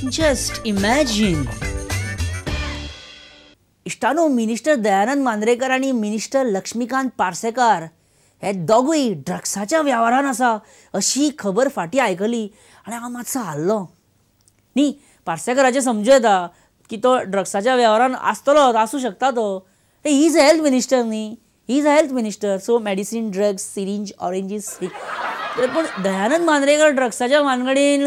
Just imagine. इश्टानो, minister Dayanand Mandrekar आनी minister Laxmikant Parsekar हे दोगूय ड्रग्साच्या वेव्हारान आसा अशी खबर फाटीं आयकली आनी हांव मातसो हाल्लो. न्ही, पार्सेकाराचें समजूं येता की तो ड्रग्साच्या वेव्हारान आसतलो, आसूं शकता तो. He is a health minister न्ही, he is a health minister, so medicine, drugs, syringe, oranges. पूण दयानंद मांद्रेकर ड्रग्साच्या मानगडीन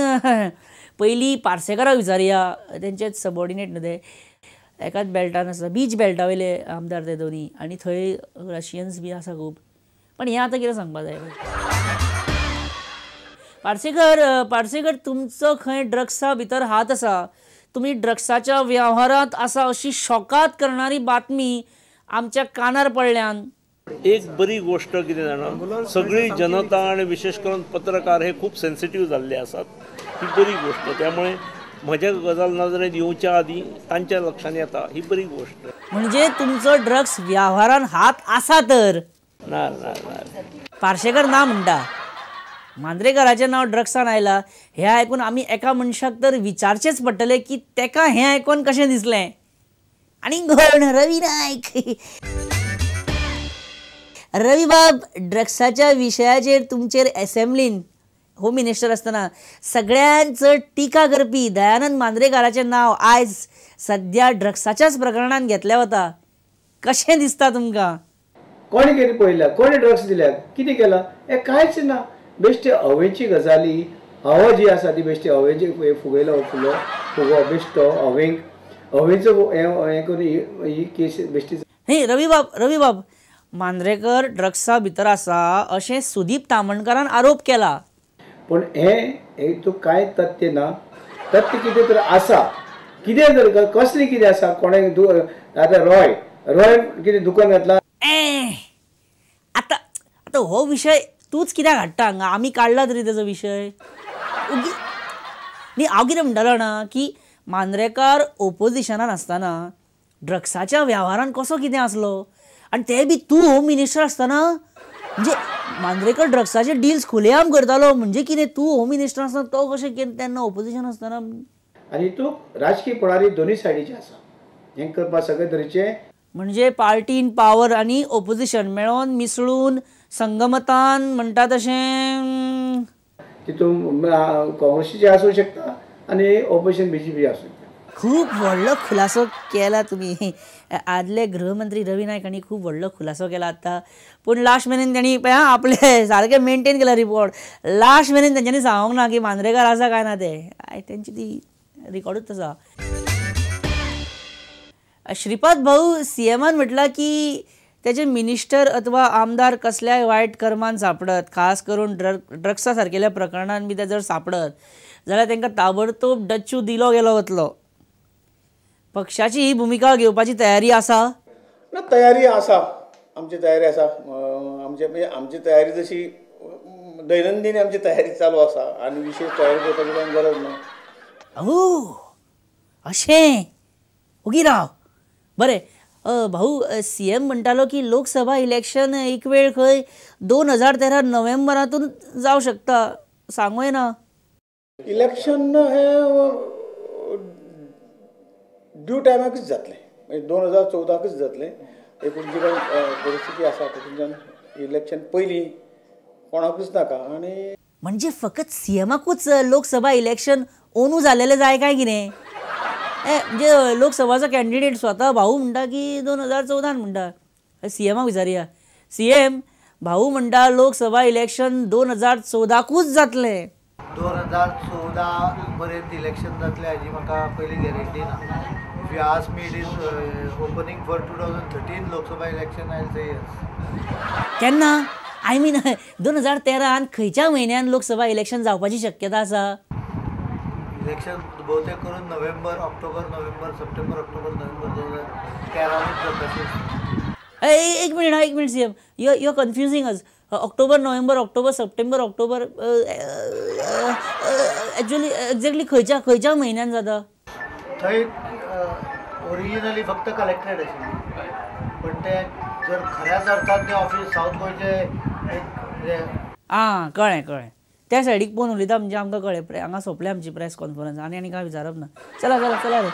पयलीं पार्सेकाराक विचारया, तेंचेच सबॉर्डिनेट न्हू ते, एकाच बेल्टान आसा, बीच बेल्टा वयले आमदार ते दोनी, आनी थंय रशियन्स बी आसा खूब. पण हें आतां कितें सांगपा जाय. पार्सेकर, पार्सेकर तुमचो खंय ड्रग्सा भितर हात आसा, तुमी ड्रग्साच्या वेव्हारांत आसा अशी शॉकात करणारी बातमी आमच्या कानार पडल्यान. एक बरी गोष्ट कितें जाणा, सगळी जनता आनी विशेष करून पत्रकार हे खूब सेन्सिटीव जाल्ले आसात, ही बरी गोष्ट. त्यामुळे म्हज्या गजाल नजरेंत येवच्या आदीं तांच्या लक्षांत येता, ही बरी गोष्ट. म्हणजे तुमचो ड्रग्स वेव्हारान हात आसा तर? ना ना ना, पार्सेकर ना म्हणटा. मांद्रेकराचें नांव ड्रग्सान आयलां हें आयकून आमी एका मनशाक तर विचारचेंच पडटलें की तेका हें आयकून कशें दिसलें. आनी कोण? रवी नायक. रवी बाब, ड्रग्साच्या विशयाचेर तुमचेर एसेंब्लीन होम मिनिस्टर आसतना सगळ्यांत चड टिका करपी दयानंद मांद्रेकाराचें नांव आयज सद्या ड्रग्साच्याच प्रकरणान घेतलें वता, कशें दिसता तुमकां? कोणें कितें पळयलां, कोणें ड्रग्स दिल्यात, कितें केलां, हें कांयच ना. बेश्टी हवेची गजाली, हवा जी आसा ती बेश्टी हवेची फुगयलो, फुलो फुगो बेश्टो हवेक हवेचो हें करून ही केस बेश्टी. न्ही रवी बाब, रवी बाब, मांद्रेकर ड्रग्सा भितर आसा अशें सुदीप तामणकारान आरोप केला. पूण हें तूं कांय तथ्य ना. तथ्य कितें तर आसा, कितें जर कसलें कितें आसा, कोणें आतां रॉय रॉय कितें दुकान घातलां. आतां आतां हो विशय तूंच कित्याक हाडटा हांगा, आमी काडला तरी तेजो विशय. न्ही, हांव कितें म्हणटालो जाणा की मांद्रेकार ओपोजिशनान आसतना ड्रग्साच्या वेव्हारान कसो कितें आसलो, आनी ते बी तूं होम मिनिस्टर आसतना. म्हणजे मांद्रेकर ड्रग्साचे डिल्स खुलेआम करतालो, म्हणजे कितें तूं होम मिनिस्टर आसतना तो कशें कितें तेन्ना ओपोजिशन आसतना. आनी तूं राजकीय फुडारी दोनूय सायडीचे आसा, हें करपाक सगळे तरेचे. म्हणजे पार्टी इन पावर आनी ओपोजिशन मेळोन मिसळून संगमतान म्हणटा तशें तितून काँग्रेसीचे आसूं शकता आनी ओपोजिशन बीजेपी आसूं शकता. खूब व्हडलो खुलासो केला तुमी. आदले गृहमंत्री रवी नायक हांणी खूब व्हडलो खुलासो केला आतां, पूण लास्ट मेरेन तेणी पळय आपले सारकें मेनटेन केला रिपोर्ट. लास्ट मेरेन तेंच्यांनी सांगूंक ना की मांद्रेकार आसा काय ना तें, तेंची ती रिकॉर्डूच आसा. श्रीपाद भाऊ, सीएमान म्हटलां की तेजे मिनिस्टर अथवा आमदार कसल्याय वायट कर्मान सांपडत, खास करून ड्रग्सा सारकेल्या प्रकरणान बी ते जर सांपडत जाल्यार तांकां ताबडतोब डच्चू दिलो गेलो वतलो. पक्षाची ही भुमिका घेवपाची तयारी आसा? ना, तयारी आसा, आमची तयारी आसा. आमचे म्हणजे आमची तयारी जशी दैनंदिन आमची तयारी चालू आसा आनी विशेष तयारी करपाची कांय गरज ना. ओ अशें, ओगी राव. बरें भाऊ, सी एम म्हणटालो की लोकसभा इलेक्शन एक वेळ खंय 2013 नोव्हेंबरातून जावं शकता, सांगूं येना. इलेक्शन हें ड्यू टायमाकूच जातलें, म्हणजे 2014कूच जातलें. एकूण जी कांय परिस्थिती आसा तातूंतल्यान इलेक्शन पयलीं कोणाकूच नाका. आनी म्हणजे फकत सी एमाकूच लोकसभा इलेक्शन ओनू जालेलें जाय काय कितें? म्हणजे लोकसभाचो कॅन्डिडेट स्वता भाऊ म्हणटा की 2014 म्हणटा. सी एमाक विचारया. सी एम, भाऊ म्हणटा लोकसभा इलेक्शन 2014कूच जातलें. 2014 पर्यंत इलेक्शन जातलें हाजी म्हाका पयली गॅरंटी ना. If you ask me, it is opening for 2013 Lok Sabha election, I will say yes. केन्ना? I mean 2013 खंयच्या म्हयन्यान लोकसभा इलेक्शन जावपाची शक्यता आसा? इलेक्शन बहुतेक करून November, October, November, September, October, November 2013 जाता. एक मिनिट, एक minute CM, you are confusing us. October, November, October, September, October, actually exactly खंयच्या खंयच्या म्हयन्यान जाता? थंय ओरिजिनली फक्त कलेक्टरेट आशिल्ली, पण ते जर खऱ्याच अर्थान ते ऑफिस साऊथ गोंयचे एक म्हणजे आं, कळ्ळें कळ्ळें. त्या सायडीक पळोवन उलयता म्हणजे आमकां कळ्ळें हांगा सोंपले आमची प्रेस कॉन्फरन्स आनी आनी काय विचारप ना. चला चला चला रे.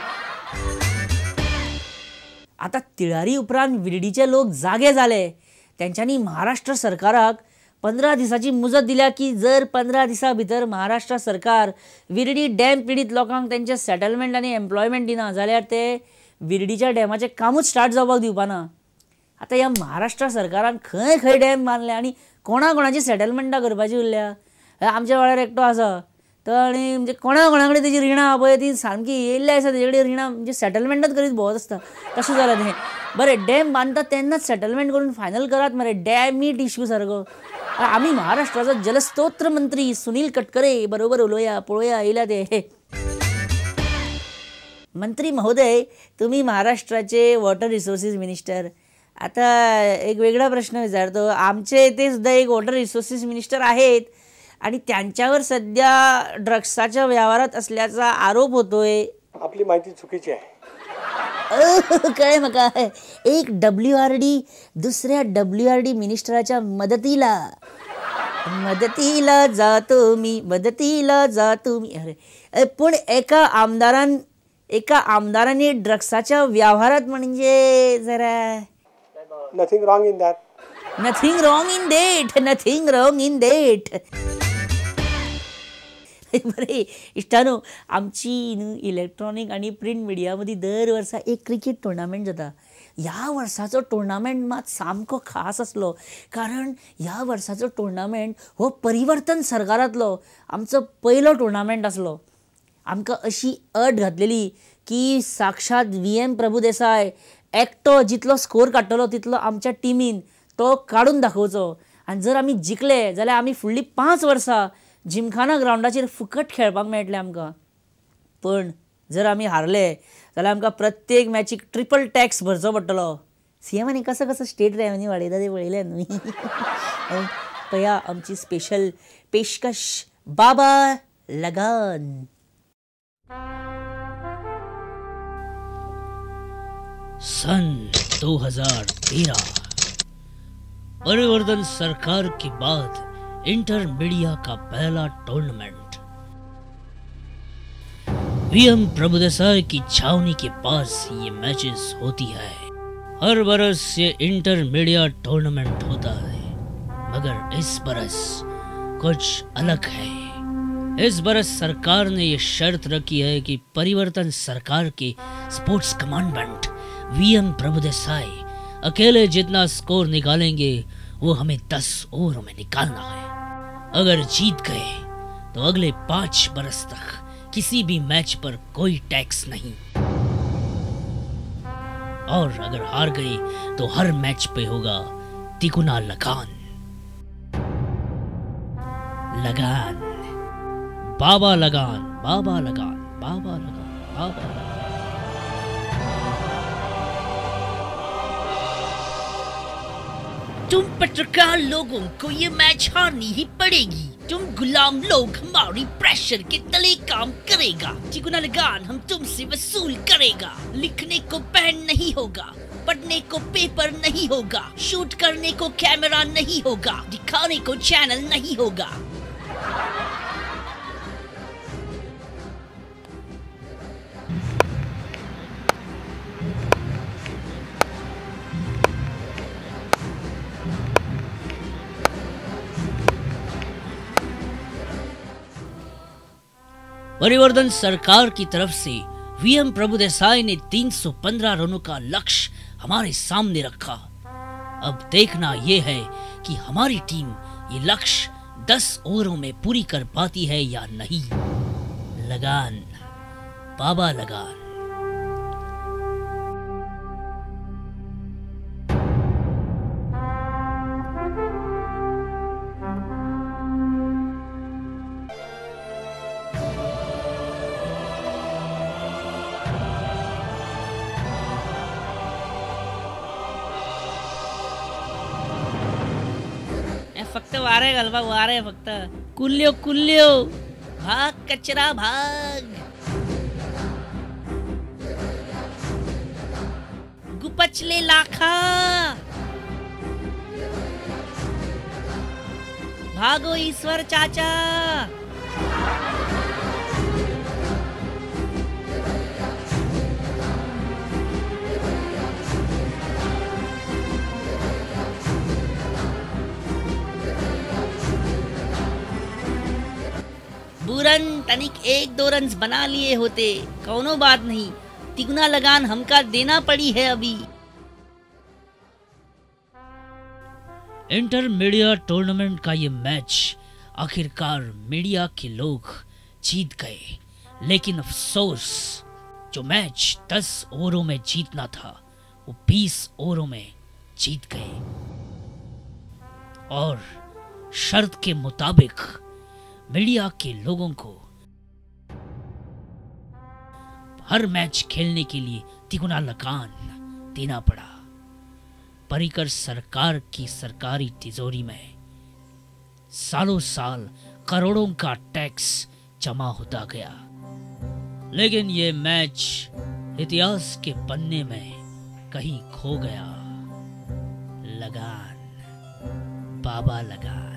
आतां तिळारी उपरांत विर्डीचे लोक जागे जाले. तेंच्यांनी महाराष्ट्र सरकाराक 15 दिसाची मुजत दिल्या की जर 15 दिसां भितर महाराष्ट्र सरकार विर्डी डॅम पिडीत लोकांक तेंचे सेटलमेंट आनी एम्प्लॉयमेंट दिना जाल्यार ते विर्डीच्या डॅमाचें कामूच स्टार्ट जावपाक दिवपाना. आतां ह्या महाराष्ट्र सरकारान खंय खंय डॅम बांदले आनी कोणा कोणाची सेटलमेंटां करपाची उरल्या. आमच्या वाड्यार एकटो आसा तो आनी म्हणजे कोणा कोणा कडेन तेजी रिणां पळय ती सामकी येयल्ली आसा तेजे कडेन रिणां म्हणजे सेटलमेंटच करीत भोंवत आसता. तशें जालां तें. बरें डॅम बांदता तेन्नाच सेटलमेंट करून फायनल करात मरे, डॅमीट इश्यू सारको. आमी महाराष्ट्राचो जलस्तोत्र मंत्री सुनील कटकरे बरोबर उलोवया पळोवया येयल्या ते. मंत्री महोदय, तुम्ही महाराष्ट्राचे वॉटर रिसोर्सीस मिनिस्टर. आता एक वेगळा प्रश्न विचारतो. आमचे इथे सुद्धा एक वॉटर रिसोर्सेस मिनिस्टर आहेत आणि त्यांच्यावर सध्या ड्रग्साच्या व्यवहारात असल्याचा आरोप होतोय. आपली माहिती चुकीची आहे. कळ्ळें म्हाका. एक WRD दुसऱ्या WRD मिनिस्टराच्या मदतीला मदतीला जातो मी, मदतीला जातो मी. अरे पूण एका आमदाराने ड्रग्साच्या व्यवहारात म्हणजे जरा Nothing wrong in that. Nothing wrong in that. Nothing wrong in that. बरे इश्टानो, आमची न्हू इलेक्ट्रॉनीक आनी प्रिंट मिडिया मदीं दर वर्सा एक क्रिकेट टुर्नामेंट जाता. ह्या वर्साचो टुर्नामेंट मात सामको खास आसलो, कारण ह्या वर्साचो टुर्नामेंट हो परिवर्तन सरकारांतलो आमचो पयलो टुर्नामेंट आसलो. आमकां अशी अट घातलेली की साक्षात VM Prabhudesai एकटो जितलो स्कोर काडटलो तितलो आमच्या टिमीन तो काडून दाखोवचो आनी जर आमी जिखले जाल्यार आमी फुडलीं 5 वर्सां जिमखाना ग्रावंडाचेर फुकट खेळपाक मेळटलें आमकां. पण जर आमी हारले जाल्यार आमकां प्रत्येक मॅचीक ट्रिपल टॅक्स भरचो पडटलो. सीएमानी कसो कसो स्टेट रेवेन्यू वाडयता तें पळयलें न्हय. पळया आमची स्पेशल पेशकश बाबा लगान. सन 2013 परिवर्तन सरकार के बाद इंटर मीडिया का पहला टूर्नामेंट VM Prabhudesai की छावनी के पास ये मैचेस होती है। हर बरस ये इंटर मीडिया टूर्नामेंट होता है, मगर इस बरस कुछ अलग है। इस बरस सरकार ने ये शर्त रखी है कि परिवर्तन सरकार K sports commandant VM Prabhudesai अकेले जितना स्कोर निकालेंगे वो हमें 10 ओवरों में निकालना है। अगर जीत गए तो अगले 5 बरस तक किसी भी मैच पर कोई टैक्स नहीं, और अगर हार गए तो हर मैच पे होगा तिगुना लगान। लगान बाबा लगान, बाबा लगान, बाबा लगान, बाबा लगान। तुम पत्रकार लोगों को ये मैच हारनी ही पड़ेगी। तुम गुलाम लोग हमारी प्रेशर के तले काम करेगा। तिगुना लगान हम तुमसे वसूल करेगा। लिखने को पेन नहीं होगा, पढ़ने को पेपर नहीं होगा, शूट करने को कैमरा नहीं होगा, दिखाने को चैनल नहीं होगा। परिवर्तन सरकार की तरफ से VM Prabhudesai ने 315 रनों का लक्ष्य हमारे सामने रखा। अब देखना यह है कि हमारी टीम ये लक्ष्य 10 ओवरों में पूरी कर पाती है या नहीं। लगान बाबा लगान। फक्त वारे घालपाक वारे, फक्त कुल्ल्यो कुल्ल्यो, भाग कचरा भाग। गुपचले लाखा, भागो ईश्वर चाचा. बुरन तनिक 1-2 रन बना लिए होते, कौनो बात नहीं, तिगुना लगान हमका देना पड़ी है अभी। इंटर मीडिया टूर्नामेंट का ये मैच आखिरकार मीडिया के लोग जीत गए, लेकिन अफसोस जो मैच 10 ओवरों में जीतना था वो 20 ओवरों में जीत गए। और शर्त के मुताबिक मीडिया के लोगों को हर मैच खेलने के लिए तिगुना लगान देना पड़ा। पर्रिकर सरकार की सरकारी तिजोरी में सालों साल करोड़ों का टैक्स जमा होता गया, लेकिन ये मैच इतिहास के पन्ने में कहीं खो गया। लगान बाबा लगान।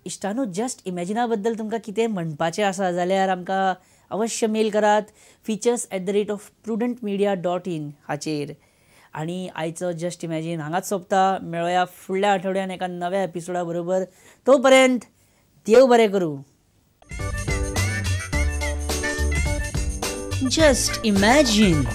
इश्टानो, जस्ट इमॅजिना बद्दल तुमकां कितें म्हणपाचें आसा जाल्यार आमकां अवश्य मेल करात features@prudentmedia.in हाचेर। आनी आयचो जस्ट इमॅजीन हांगाच सोंपता। मेळोया फुडल्या आठवड्यान एका नव्या एपिसोडा बरोबर। तो पर्यंत देव बरें करूं। Just imagine.